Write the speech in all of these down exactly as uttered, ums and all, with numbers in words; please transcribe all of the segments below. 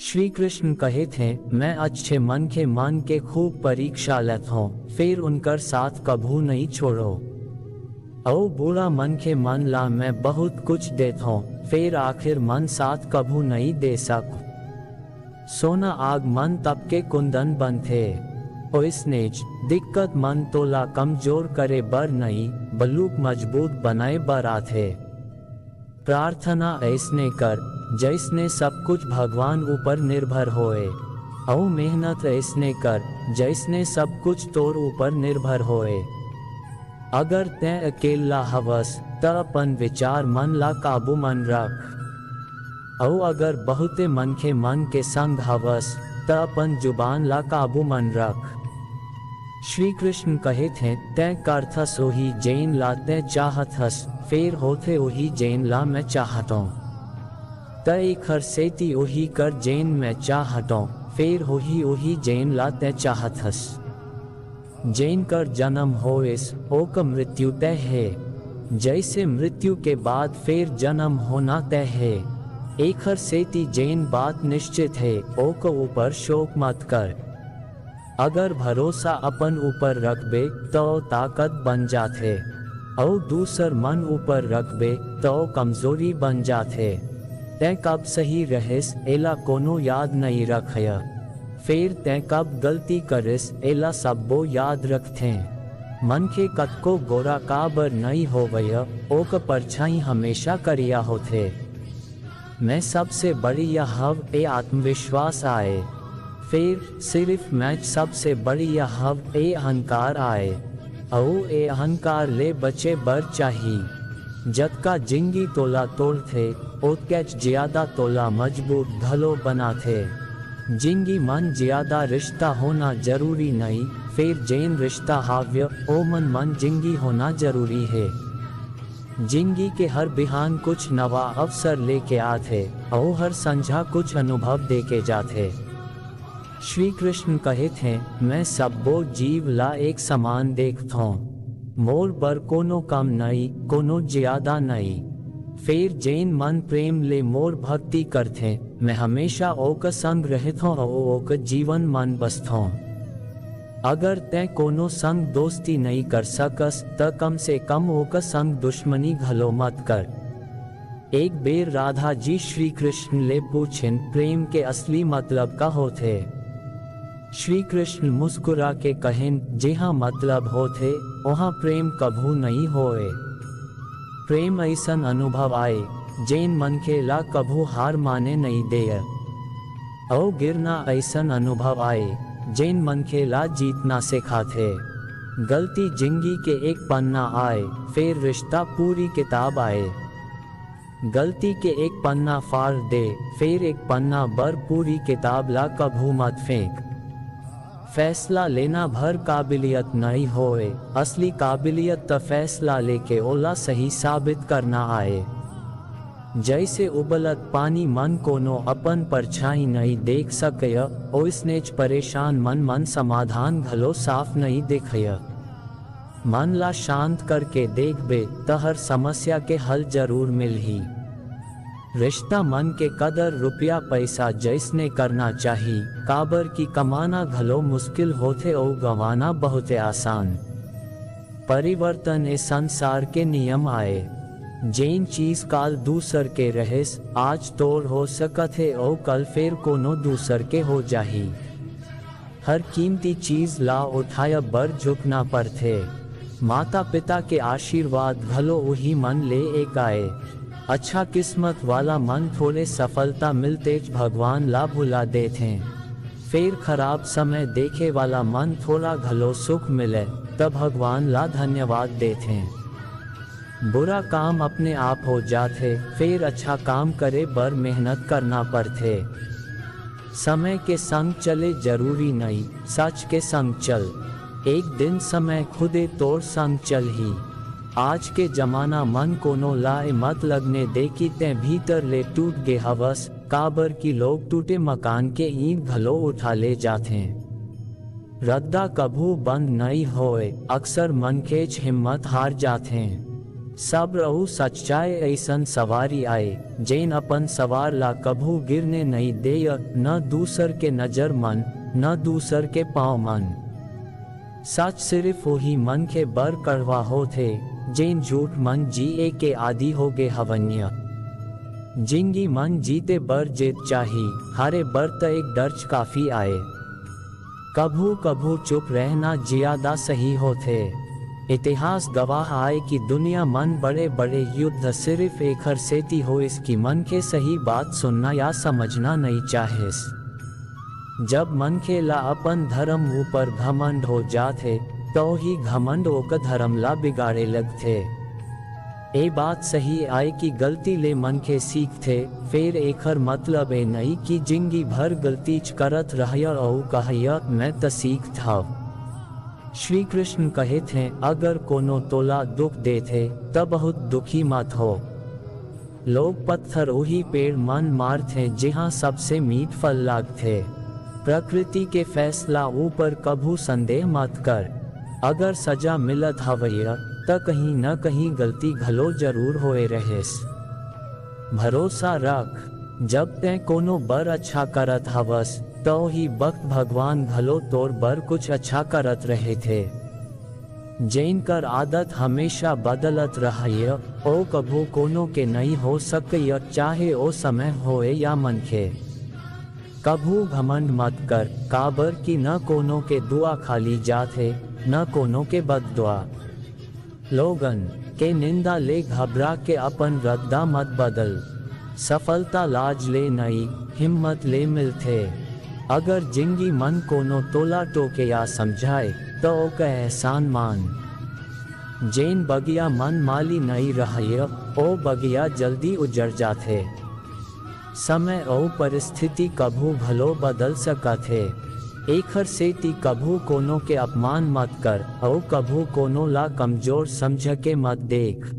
श्री कृष्ण कहे थे, मैं अच्छे मनखे मन के खूब परीक्षा लेथों, फेर उनकर साथ कभू नहीं छोड़ो। अउ बुरा मनखे मन ला मैं बहुत कुछ देथों, फेर आखिर मन साथ कभू नहीं दे सक। सोना आग मन तप के कुंदन बनथे। ओइसनेच दिक्कत मन तोला कमजोर करे बर नहीं, बलुक मजबूत बनाए बर आथे। प्रार्थना ऐसने कर, जैसने सब कुछ भगवान ऊपर निर्भर होए। अउ मेहनत ऐसने कर, जैसने सब कुछ तोर ऊपर निर्भर होए। अगर तैं अकेला हवस, त अपन विचार मन ला काबू मन रख। अउ अगर बहुते मनखे मन के संग हवस, त अपन जुबान ला काबू मन रख। श्री कृष्ण कहे थे, तैं करथस ओही जेन ला तैं चाहत हस, फेर होथे ओही जेन ला मैं चाहतों। त एखर सेती ओही कर जेन मैं चाहतों, फेर होही ओही जेन ला तैं चाहत हस। जेन कर जन्म होइस, ओकर मृत्यु तय हे। जैसे मृत्यु के बाद फेर जन्म होना तय हे। एखर सेती जेन बात निश्चित हे, ओकर ऊपर शोक मत कर। अगर भरोसा अपन ऊपर रखबे, त ओ ताकत बन जाथे, अउ दूसर मन ऊपर रखबे, त ओ कमजोरी बन जाथे। तैं कब सही रहेस, एला कोनो याद नइ रखय। फेर तैं कब गलती करिस, एला सब्बो याद रखथें। मनखे कतको गोरा काबर नइ होवय, ओकर परछाई हमेशा करिया होथे। मैं सबसे बढ़िया हव, ए आत्मविश्वास आए। फेर सिर्फ मैं सबसे बढ़िया हव, ए अहंकार आए। अउ ए अहंकार ले बचे बर चाही। जतका जिंदगी तोला तोड़थे, ओतकेच जियादा तोला मजबूत घलो बनाथे। जिंदगी मन जियादा रिश्ता होना जरूरी नइ, फेर जेन रिश्ता हाव्य, ओमन मन जिंदगी होना जरूरी हे। जिंदगी के हर बिहान कुछ नवा अवसर लेके आथे, अउ हर संझा कुछ अनुभव देके जाथे। श्री कृष्ण कहे थे, मैं सब्बो जीव ला एक समान देखथों। मोर बर कोनो कम नइ, कोनो जियादा नइ। फेर जेन मन प्रेम ले मोर भक्ति करथे, मैं हमेशा ओकर संग रहथों अउ ओकर जीवन मन बसथों। अगर तैं कोनो संग दोस्ती नइ कर सकस, त कम से कम ओकर संग दुश्मनी घलो मत कर। एक बेर राधा जी श्री कृष्ण ले पूछिन, प्रेम के असली मतलब का होथे? श्री कृष्ण मुस्कुरा के कहिन, जेहा मतलब होथे, ओहा प्रेम कभू नइ होए। प्रेम अइसन अनुभव आए, जेन मनखे ला कभू हार माने नइ देय। अउ गिरना अइसन अनुभव आए, जेन मनखे ला जीतना सिखाथे। गलती जिंदगी के एक पन्ना आए, फेर रिश्ता पूरी किताब आए। गलती के एक पन्ना फाड़ दे, फेर एक पन्ना बर पूरी किताब ला कभू मत फेंक। फैसला लेना भर काबिलियत नइ होए, असली काबिलियत त फैसला लेके ओला सही साबित करना आए। जइसे उबलत पानी मन कोनो अपन परछाई नइ देख सकय, ओइसनेच परेशान मन मन समाधान घलो साफ नइ देखय। मन ला शांत करके देखबे, त हर समस्या के हल जरूर मिलही। रिश्ता मन के कदर रुपया पैसा जइसने करना चाही, काबर कि कमाना घलो मुश्किल होथे अउ गंवाना बहुते आसान। परिवर्तन ए संसार के नियम आए। जेन चीज काल दूसर के रहेस, आज तोर हो सकत हे अउ कल फेर कोनो दूसर के हो जाही। हर कीमती चीज ला उठाय बर झुकना परथे। माता-पिता के आशीर्वाद घलो उही मन ले एक आए। अच्छा किस्मत वाला मन थोड़े सफलता मिलतेच भगवान ला भुला देथें। फेर खराब समय देखे वाला मन थोड़ा घलो सुख मिले, त भगवान ला धन्यवाद देथें। बुरा काम अपने आप हो जाथे, फेर अच्छा काम करे बर मेहनत करना परथे। समय के संग चले जरूरी नइ, सच के संग चल। एक दिन समय खुदे तोर संग चलही। आज के जमाना मन कोनो ला ए मत लगने दे कि तैं भीतर ले टूट गे हवस, काबर कि लोग टूटे मकान के ईंट घलो उठा ले जाथें। रद्दा कभू बंद नइ होय, अक्सर मनखेच हिम्मत हार जाथें। सब्र अउ सच्चाई अइसन सवारी आय, जेन अपन सवार ला कभू गिरने नइ देय, न दूसर के नजर मन, न दूसर के पाँव मन। सच सिरिफ ओही मनखे बर कड़वा होथे, जेन झूठ मन जिए के आदी होगे हवंय। जिंगी मन जीते बर जिद चाही, हारे बर त एक डर्च काफी आय। कभू-कभू चुप रहना जियादा सही होथे। इतिहास गवाह आय कि दुनिया मन बड़े-बड़े युद्ध सिरिफ एखर सेती होइस कि मनखे सही बात सुनना या समझना नइ चाहिस। जब मनखे ला अपन धरम ऊपर घमंड हो जाथे, त ओही घमंड ओकर धरम ला बिगाड़े लगथे। ए बात सही आय कि गलती ले मनखे सीखथे, फेर एखर मतलब ए नइ कि जिंगी भर गलतीच करत रहय अउ कहय, "मैं त सीखत हव।" श्री कृष्ण कहिथे, "अगर कोनो तोला दुख देथे, त बहुत दुखी मत हो।" लोग पत्थर ओही पेड़ मन मारथे, जिहां सबसे मीठ फल लागथे। प्रकृति के फैसला ऊपर कभू संदेह मत कर। अगर सजा मिलत हवय, त कहीं न कहीं गलती घलो जरूर होए रहेस। भरोसा रख, जब तैं कोनो बर अच्छा करत हवस, त ओही बखत भगवान घलो तोर बर कुछ अच्छा करत रहिथे। जेन कर आदत हमेशा बदलत रहय, ओ कभू कोनो के नइ हो सकय, चाहे ओ समय होए या मनखे। कभू घमंड मत कर, काबर कि न कोनो के दुआ खाली जाथे, न कोनो के बददुआ। लोगन के निंदा ले घबरा के अपन रद्दा मत बदल। सफलता लाज ले नइ, हिम्मत ले मिलथे। अगर जिंगी मन कोनो तोला टोके या समझाए, त ओकर एहसान मान। जेन बगिया मन माली नइ रहय, ओ बगिया जल्दी उजड़ जाथे। समय अउ परिस्थिति कभू घलो बदल सकत हे। एखर सेती कभू कोनो के अपमान मत कर अउ कभू कोनो ला कमजोर समझ के मत देख।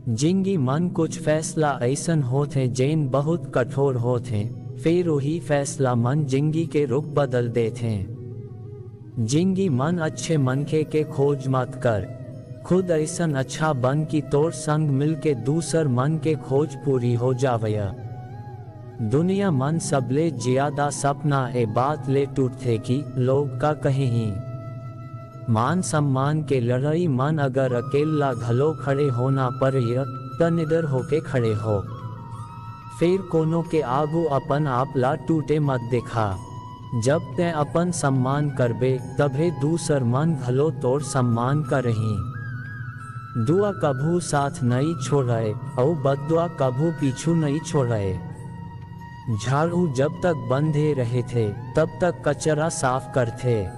जिंगी मन कुछ फैसला अइसन होथे, जेन बहुत कठोर होथे, फेर ओही फैसला मन जिंगी के रुख बदल देथे। जिंगी मन अच्छे मनखे के खोज मत कर, खुद अइसन अच्छा बन कि तोर संग मिलके दूसर मन के खोज पूरी हो जावय। दुनिया मन सबले जियादा सपना ए बात ले टूटथे कि लोग का कहिही। मान सम्मान के लड़ई मन अगर अकेल्ला घलो खड़े होना परय, त निडर होके खड़े हो। फेर कोनो के आगू अपन आप ला टूटे मत देखा। जब तैं अपन सम्मान करबे, तभे दूसर मन घलो तोर सम्मान करही। दुआ कभू साथ नइ छोड़य, अउ बददुआ कभू पीछू नइ छोड़य। झाड़ू जब तक बंधे रहिथे, तब तक कचरा साफ करथे।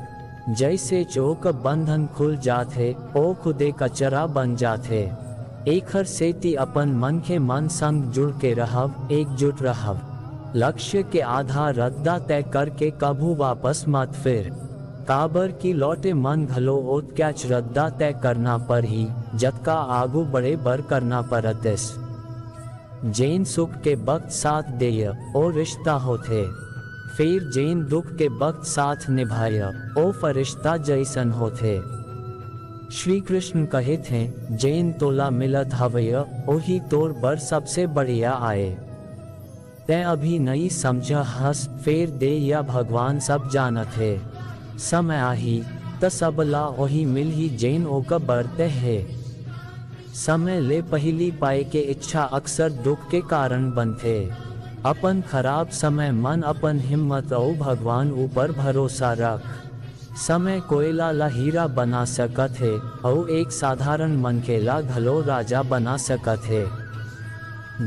जइसेच ओकर बंधन खुल जाथे, ओ खुदे कचरा बन जाथे। एखर सेती अपन मनखे मन संग जुड़ के रहव, एकजुट रहव। लक्ष्य के आधा रद्दा तय करके कभू वापस मत फिर, काबर कि लौटे मन घलो ओतकेच रद्दा तय करना परही, जतका आगू बढ़े बर करना परतिस। जेन सुख के बखत साथ देय, ओ रिश्ता होथे। फेर जेन दुख के बखत साथ निभाय, ओ फरिश्ता जइसन होथे। श्री कृष्ण कहिथे, "जेन तोला मिलत हवय, ओही तोर बर सबसे बढ़िया आय।" तैं अभी नइ समझ हस, फेर देय भगवान सब जानत हे। समय आही, त सब ला ओही मिलही, जेन ओकर बर तय हे। समय ले पहिली पाए के इच्छा अक्सर दुख के कारण बनथे। अपन खराब समय मन अपन हिम्मत अउ भगवान ऊपर भरोसा रख। समय कोयला ला हीरा बना सकत हे, अउ एक साधारण मनखे ला घलो राजा बना सकत हे।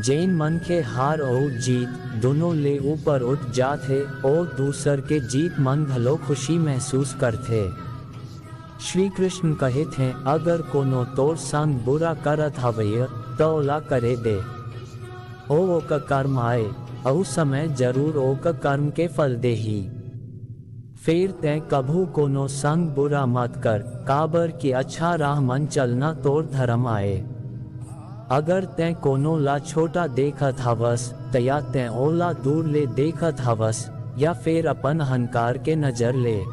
जेन मनखे हार अउ जीत दुनों ले ऊपर उठ जात हे, ओ दूसर के जीत मन घलो खुशी महसूस करथे। श्री कृष्ण कहिथे, "अगर कोनो तोर संग बुरा करत हवय, त ओला करे दे। ओ ओकर कर्म आय, अउ समय जरूर ओकर कर्म के फल देही।" फेर तैं कभू कोनो संग बुरा मत कर, काबर कि अच्छा राह मन चलना तोर धरम आय। अगर तैं कोनो ला छोटा देखत हवस, त या तैं ओला दूर ले देखत हवस, या फेर अपन अहंकार के नजर ले।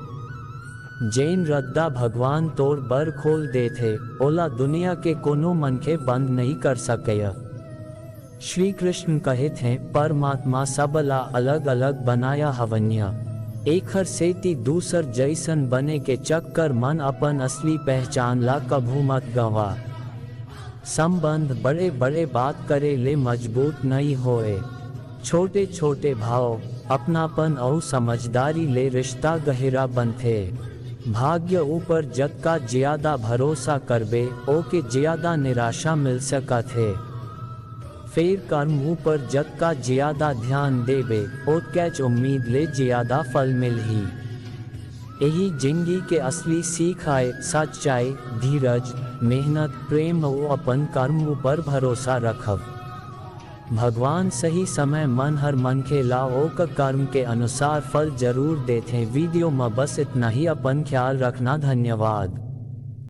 जेन रद्दा भगवान तोर बर खोल देथे, ओला दुनिया के कोनो मनखे बंद नइ कर सकय। श्री कृष्ण कहिथे, "परमात्मा सबला अलग-अलग बनाया हवय, एखर सेती दूसर जइसन बने के चक्कर मन अपन असली पहचान ला कभू मत गंवा।" संबंध बड़े-बड़े बात करे ले मजबूत नइ होय। छोटे-छोटे भाव, अपनापन अउ समझदारी ले रिश्ता गहिरा बनथे। भाग्य ऊपर जतका जियादा भरोसा करबे, ओके जियादा निराशा मिल सकत हे। फेर कर्म ऊपर जतका जियादा ध्यान देबे, ओतकेच उम्मीद ले जियादा फल मिलही। एही जिंदगी के असली सीख आय, सच्चाई, धीरज, मेहनत, प्रेम अउ अपन कर्म ऊपर भरोसा रखव। भगवान सही समय मन हर मनखे ला ओकर कर्म के अनुसार फल जरूर देथे। वीडियो म बस इतना ही, अपन ख्याल रखना, धन्यवाद।